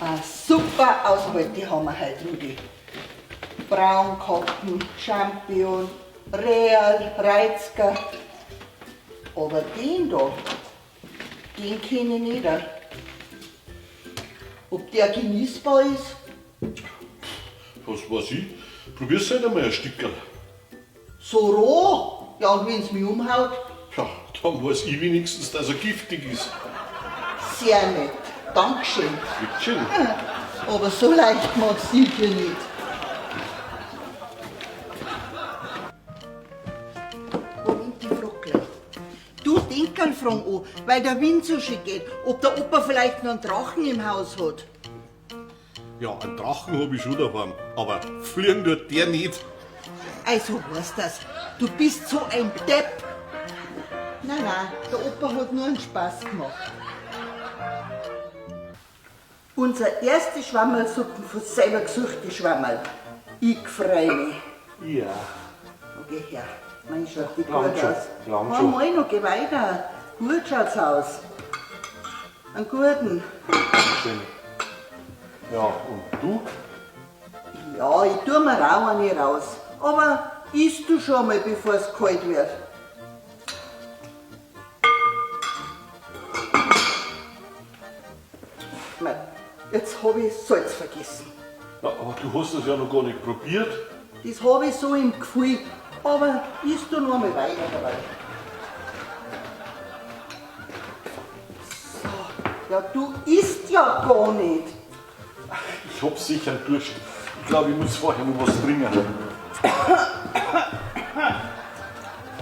A super Ausbeute haben wir heute, Rudi. Braunkoppen, Champion, Real, Reizker. Aber den da, den kenne ich nicht. Ob der genießbar ist? Was weiß ich? Probier's halt einmal ein Stückerl. So roh? Ja, und wenn's mich umhaut? Ja, dann weiß ich wenigstens, dass er giftig ist. Sehr nett. Dankeschön. Bitteschön. Aber so leicht mag's ich dir nicht. Moment, ich frag gleich. Du, Denkerl fragen an, weil der Wind so schön geht, ob der Opa vielleicht noch einen Drachen im Haus hat. Ja, einen Drachen hab ich schon daheim, aber fliegen tut der nicht. Also weißt das, du bist so ein Depp. Nein, nein, der Opa hat nur einen Spaß gemacht. Unser erste Schwammerlsuppen von selber gesuchte Schwammerl. Ich freu mich. Ja. Okay, her. Mein schaut die Lang gut schon, aus. lang schon. Einmal noch, geh weiter. Gut schaut's aus. Einen guten. Schön. Ja, und du? Ja, ich tu mir auch eine raus. Aber isst du schon mal, bevor es kalt wird. Mei, jetzt hab ich Salz vergessen. Ja, aber du hast das ja noch gar nicht probiert. Das hab ich so im Gefühl. Aber isst du noch einmal weiter dabei. So, ja, du isst ja gar nicht. Ich hab sicher einen Durst. Ich glaube, ich muss vorher noch was trinken.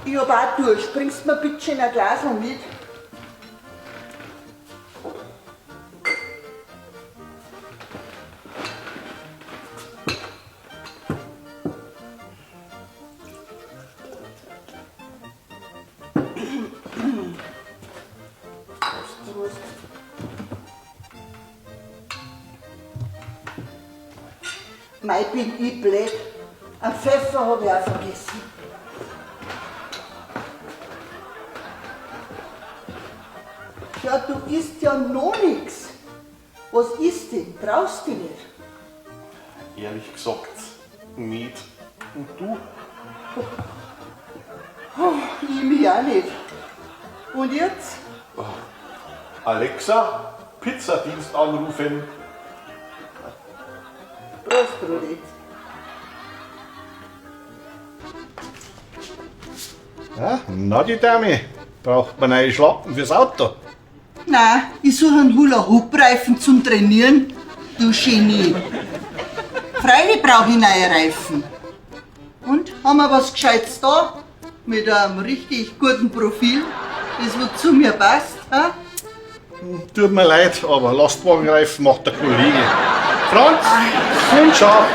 Ich hab auch Durst. Bringst mir bitte schön ein Glas mit? Prost. Mei, bin ich blöd. Einen Pfeffer hab ich auch vergessen. Ja, du isst ja noch nix. Was isst denn? Traust dich nicht? Ehrlich gesagt, nicht. Und du? Oh, ich mich auch nicht. Und jetzt? Alexa, Pizzadienst anrufen. Prost, Rudi. Ja, na die Dame, braucht man neue Schlappen fürs Auto? Nein, ich suche einen Hula-Hoop-Reifen zum Trainieren. Du Genie. Freilich brauche ich neue Reifen. Und, haben wir was Gescheites da? Mit einem richtig guten Profil, das wo zu mir passt. Ha? Tut mir leid, aber Lastwagenreifen macht der Kollege. Franz, unscharf.